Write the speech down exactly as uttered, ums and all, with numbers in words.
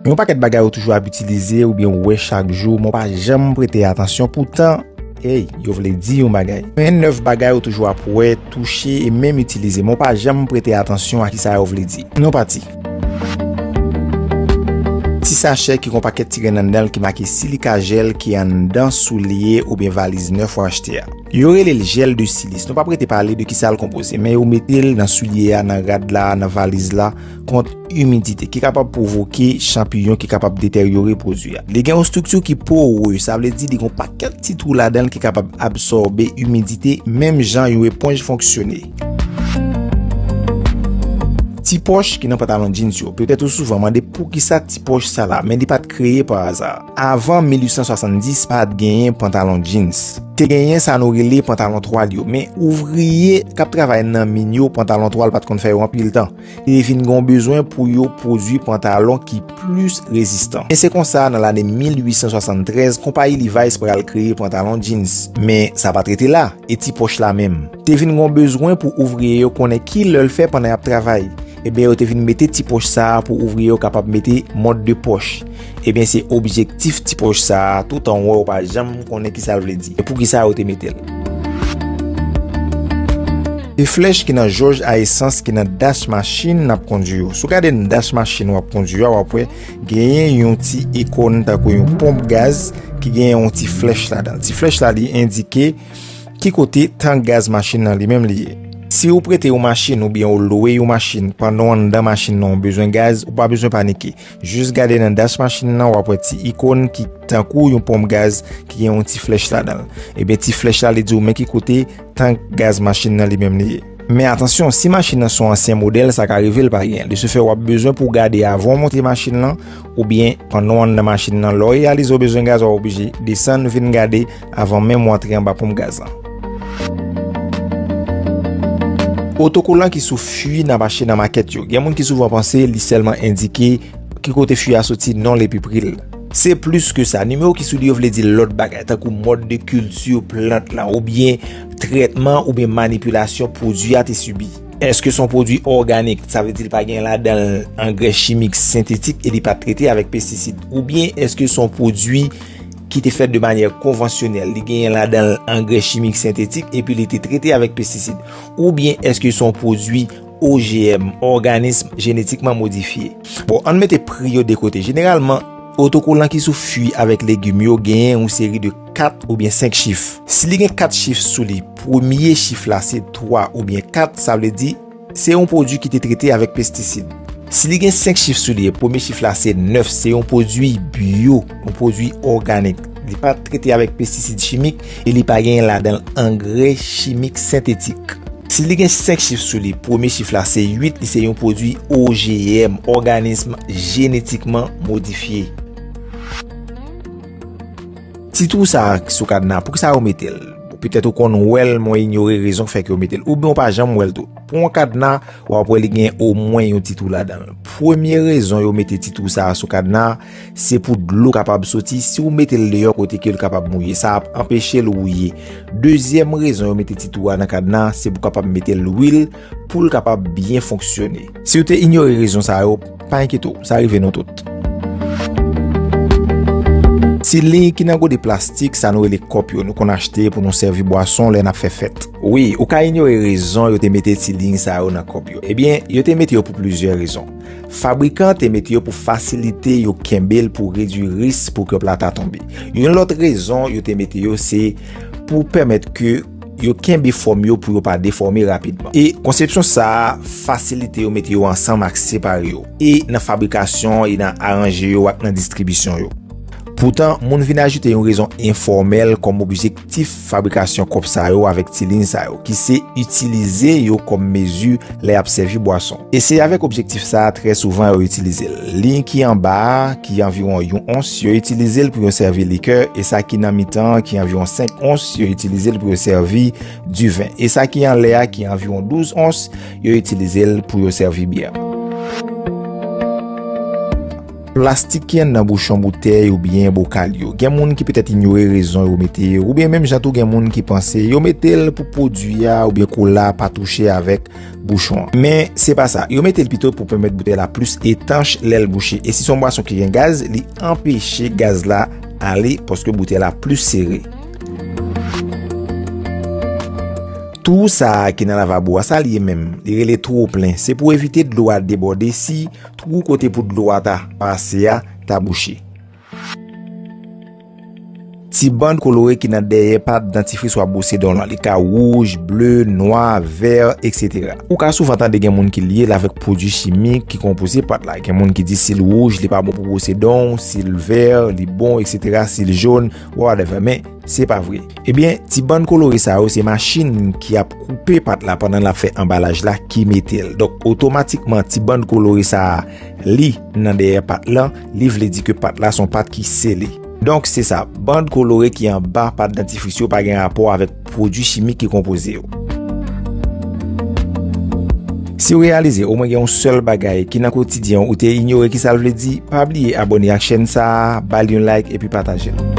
Yon pakèt bagay ou toujou ap itilize oubyen ou wè chak jou, men w pa janm prete atansyon, poutan, ey, yo vle di yon bagay. Men nèf bagay ou toujou ap wè, touche e menm itilize, men w pa janm prete atansyon a kisa yo vle di. Nou pati. Ti sachè ki gon pakèt ti grenn anndan l ki make silika jèl ki anndan soulye oubyen valiz nèf ou achte a. Yo rele l jèl de silis. Nou p ap rete pale de kisa l konpoze, men yo mete l nan soulye a, nan rad la, nan valiz la, kont imidite ki kapab pwovoke chanpiyon ki kapab deteryore pwodui a. Li gen yon estrikti ki pore, sa vle di li gen yon pakèt ti twou ladan l ki kapab absòbe imidite, menm jan yon eponj fonksyone. Ti pòch ki nan pantalon jeans yo. Petèt ou souvan mande poukisa ti pòch sa la, men li pa t kreye pa aza. Avan mil uit san swasanndis, pa t genyen pantalon jeans. Te genyen sa nou rele pantalon twal yo, men ouvriye k ap travay nan min yo, pantalon twal pa t konn fè yo anpil tan. Te vin gen yon bezwen pou yo pwodui pantalon ki plis rezistan. E se konsa, nan lane mil uit san swasanntrèz, konpayi Levi's pral kreye pantalon jeans. Men sa pa t rete la, e ti pòch la menm. Te vin gen yon bezwen pou ouvriye yo konnen ki lè l fè pandan y ap travay. Ebyen, yo te vin mete ti pòch sa a pou ouvriye yo kapab mete mòd de pòch. Ebyen, se objektif ti pòch sa a, toutan w wè w pa janm konnen kisa l vle di. E poukisa yo te mete l. E flèch ki nan jòj a esans ki nan dach machin n ap kondui yo. Si w gade nan dach machin w ap kondui a, w ap wè genyen yon ti ikòn tankou yon ponp gaz ki genyen yon ti flèch ladan l. Ti flèch la, li endike ki kote tank gaz machin nan li menm li ye. Si w prete yon machin oubyen w lwe yon machin pandan w anndan machin nan w bezwen gaz, ou pa bezwen panike. Jis gade nan dach machin nan, w ap wè ti ikòn ki tankou yon ponp gaz ki gen yon ti flèch ladan l. Ebyen, ti flèch la, li di w men ki kote tank gaz machin nan li menm li ye. Men atansyon, si machin nan se yon ansyen modèl, sa ka rive l pa gen. De ce fait, w ap bezwen pou w gade avan w monte machin nan, oubyen pandan w anndan machin nan, lè w reyalize w bezwen gaz, w ap oblije desann vin gade avan menm w antre anba ponp gaz lan. Otokolan ki sou fwi n ap achte nan makèt yo. Gen moun ki souvan panse li sèlman endike ki kote fwi a soti, non l epi pri l. Se plis ke sa. Nimewo ki sou li yo vle di lòt bagay, tankou mòd de kilti plant la, oubyen trètman oubyen manipilasyon pwodui a te sibi. Èske se yon pwodui òganik? Sa vle di li pa gen ladan l angrè chimik sentetik e li pa t trete avèk pestisid? Oubyen èske se yon pwodui ki te fèt de manyè konvansyonèl, li genyen ladan l angrè chimik sentetik epi li te trete avèk pestisid? Oubyen èske se yon pwodui O G M, òganis jenetikman modifye? Bon, ann mete pri yo de kote. Jeneralman, otokolan ki sou fwi avèk legim yo genyen yon seri de kat oubyen senk chif. Si li gen kat chif sou li, premye chif la se twa oubyen kat, sa vle di se yon pwodui ki te trete avèk pestisid. Si li gen senk chif sou li, e premye chif la se nèf, se yon pwodui byo, yon pwodui òganik. Li pa trete avèk pestisid chimik e li pa genyen ladan l angrè chimik sentetik. Si li gen senk chif sou li, premye chif la se uit, li se yon pwodui O G M, òganis jenetikman modifye. Ti twou sa a sou kadna, poukisa yo mete l? Petèt ou konn wè l, men w inyore rezon k fè ke yo mete l, oubyen w pa janm wè l tou. Pou yon kadna, w ap wè li gen omwen yon ti twou ladan l. Premye rezon yo mete ti twou sa a sou kadna a, se pou dlo kapab soti. Si w mete l deyò kote ke l kapab mouye, sa ap anpeche l wouye. Dezyèm rezon yo mete ti twou a nan kadna a, se pou kapab mete lwil pou l kapab byen fonksyone. Si w te inyore rezon sa yo, pa enkyete w, sa rive nou tout. Ti liy ki nan gode plastik, sa nou rele kòp yo, nou konn achte pou nou sèvi bwason lè n ap fè fèt. Wi, ou ka inyore rezon yo te mete ti liy sa yo nan kòp yo. Ebyen, yo te mete yo pou plizyè rezon. Fabrikan te mete yo pou fasilite yo kenbe l pou redui risk pou kòp la ta tonbe. Yon lòt rezon yo te mete yo se pou pèmèt ke yo kenbe fòm yo pou yo pa defòme rapidman. E konsepsyon sa a fasilite yo mete yo ansanm ak separe yo, e nan fabrikasyon, e nan aranje yo ak nan distribisyon yo. Poutan, moun vin ajoute yon rezon enfòmèl kòm objektif fabrikasyon kòp sa yo avèk ti liy sa yo, ki se itilize yo kòm mezi lè y ap sèvi bwason. E se avèk objektif sa a trè souvan yo itilize l. Liy ki anba a, ki anviwon yon ons, yo itilize l pou yo sèvi likè, e sa ki nan mitan an, ki anviwon senk ons, yo itilize l pou yo sèvi diven. E sa ki anlè a, ki anviwon douz ons, yo itilize l pou yo sèvi byè. Plastik ki anndan bouchon boutèy oubyen bokal yo. Gen moun ki petèt inyore rezon yo mete yo, oubyen menm jan tou gen moun ki panse yo mete l pou pwodui a oubyen kola pa touche avèk bouchon an. Men se pa sa, yo mete l pito pou pèmèt boutèy la plis etanch lè l bouche. E si se yon bwason ki gen gaz, li anpeche gaz la ale paske boutèy la plis sere. Twou sa a ki nan lavabo a, sa li ye menm? Li rele twou plen. Se pou evite dlo a debòde. Si twou kote pou dlo a ta pase a ta bouche. Ti bann kolore ki nan dèyè pat dantifris w ap bwose don lan. Li ka wouj, ble, nwa, vè, etsetera. Ou ka souvan tande gen moun ki lye l avèk pwodui chimik ki konpoze pat la. Gen moun ki di si l wouj, li pa bon pou bwose don w, si l vè, li bon, etsetera, si l jòn, whatever. Men, se pa vre. Ebyen, ti bann kolore sa yo, se machin ki ap koupe pat la pandan l ap fè anbalaj la ki mete l. Donk, otomatikman, ti bann kolore sa a, li nan dèyè pat lan, li vle di ke pat la se yon pat ki sele. Donk, se sa, bann kolore ki anba pat dantifris yo pa gen rapò avèk pwodui chimik ki konpoze yo. Si w reyalize omwen gen yon sèl bagay ki nan kotidyen w ou te inyore, ki sa l vle di, pa bliye abòne ak chèn sa a, ba l yon like epi pataje l.